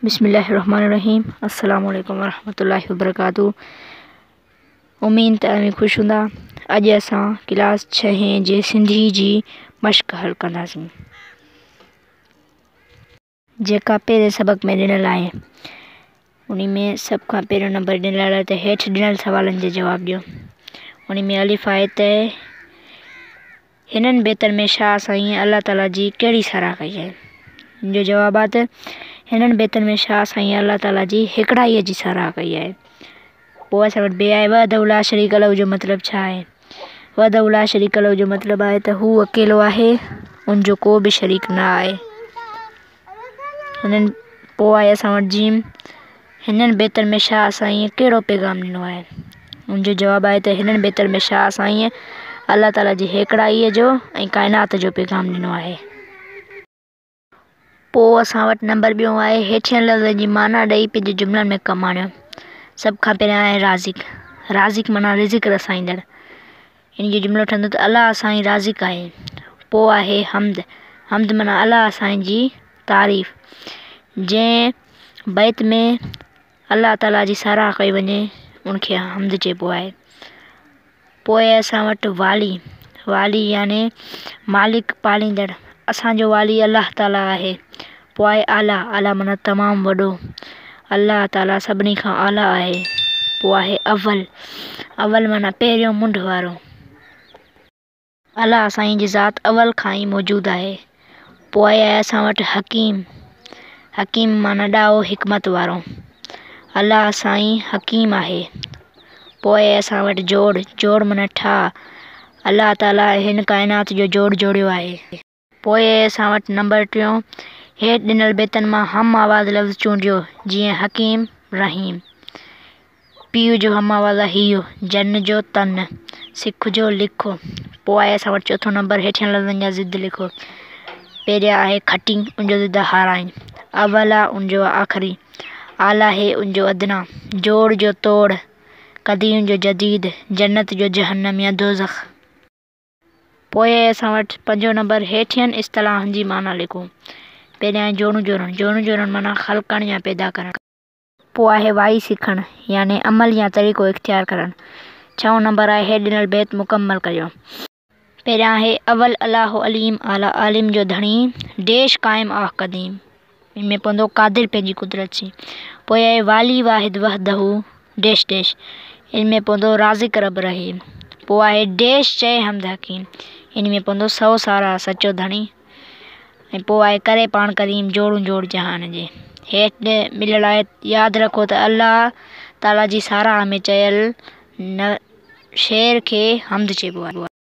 بسم الله الرحمن الرحيم السلام عليڪم ورحمة الله وبرڪاته اميد ته اوهين خوش هوندا. اڄ اسان ڪلاس ڇهين جي سنڌي جي مشق حل ڪنداسين، جيڪا پهرين سبق ۾ ڏنل آهي. انهي ۾ سڀ کان پهريون نمبر ڏنل آهي ته هيٺ ڏنل سوالن جا جواب ڏيو. انهي ۾ الف آهي ته هنن بيتن ۾ شاهه سائينء الله تعاليٰ جي ڪهڙي ساراهه ڪئي آهي؟ ان جو جواب آهي ته هنن بيتن ۾ شاهه سائينء الله تعاليٰ جي هيڪڙائيء جي ساراهه ڪئي آهي. پوء اسان وٽ بي آهي وحده لا شريڪ له جو مطلب ڇا آهي؟ وحده لا شريڪ له جو مطلب آهي ته هو اڪيلو آهي، ان جو ڪو به شريڪ نه آهي. هنن پوء آهي اسان وٽ جيم هنن بيتن ۾ شاهه سائينء ڪهڙو پيغام ڏنو آهي؟ ان جو جواب آهي ته هنن بيتن ۾ شاهه سائينء الله تعاليٰ جي هيڪڙائيء جو ۽ ڪائنات جو پيغام ڏنو آهي. پوء اسان وٽ نمبر ٻيون آهي هيٺين لفظن جي معنيٰ ڏئي پنهنجي جملن ۾ ڪم آڻيو. سڀ کان پهريان آهي رازق. رازق معنيٰ رزق رسائيندڙ. ان جو جملو ٺهندو ته الله سائين رازق آهي. پوء آهي حمد. حمد معنيٰ الله سائين جي تعريف. جنهن بيت ۾ الله تعاليٰ جي ساراهه ڪئي وڃي ان کي حمد چئبو آهي. پوء اسان وٽ والي. والي يعني مالڪ پاليندڙ. اسان جو والي الله تعاليٰ آهي. پوء آهي اعليٰ. اعليٰ معنيٰ تمام وڏو. الله تعاليٰ سڀني کان اعليٰ آهي. پوء آهي اول. اول معنيٰ پهريون منڍ وارو. الله سائين جي ذات اول کان ئي موجود آهي. پوء آهي اسان وٽ حڪيم. حڪيم معنيٰ ڏاهو حڪمت وارو. الله سائين حڪيم آهي. پوء آهي اسان وٽ جوڙ. جوڙ معنيٰ ٺاهه. الله تعاليٰ هن ڪائنات جو جوڙ جوڙيو آهي. پوء آهي اسان وٽ نمبر ٽيون. هيٺ ڏنل بيتن مان هم آواز لفظ چونڊيو، جيئن حڪيم، رحيم. پيء جو هم آواز آهي هيء، جن جو تن، سک جو لک. پوء آهي اسان وٽ چوٿون نمبر هيٺين لفظن جا ضد لکو. پهريان آهي کٽي، ان جو ضد آهي هارائين. اول آهي ان جو آهي آخري. اعليٰ آهي ان جو ادنيٰ. جوڙ جو توڙ، قديم جو جديد، جنت جو جهنم يا دوزخ. پوء اسان وٽ پنجون نمبر هيٺين اصطلاحن جي معنيٰ لکو. پهريان آهي جوڙون جوڙڻ، جوڙون جوڙڻ معنيٰ خلقڻ يا پيدا ڪرڻ. پوء آهي وائي سکڻ يعني عمل يا طريقو اختيار ڪرڻ. ڇهون نمبر آهي هيٺ ڏنل بيت مڪمل ڪريو. پهريان آهي اول الله عليم اعليٰ عالم جو ڌڻي ڊيش قائم آه قديم ان ۾ پوندو قادر پنهنجي قدرت سين. پوء آهي والي واحد وحده ڊيش ڊيش ان ۾ پوندو رازق رب رحيم. پوء آهي ڊيش چئي حمد حڪيم ان ۾ پوندو سو ساراهه سچو ڌڻي ۽ پوء آهي ڪري پاڻ ڪريم جوڙون جوڙ جهان جي. هيٺ مليل آهي ياد رکو ته الله تعاليٰ جي ساراهه ۾ چيل شعر کي حمد چئبو آهي.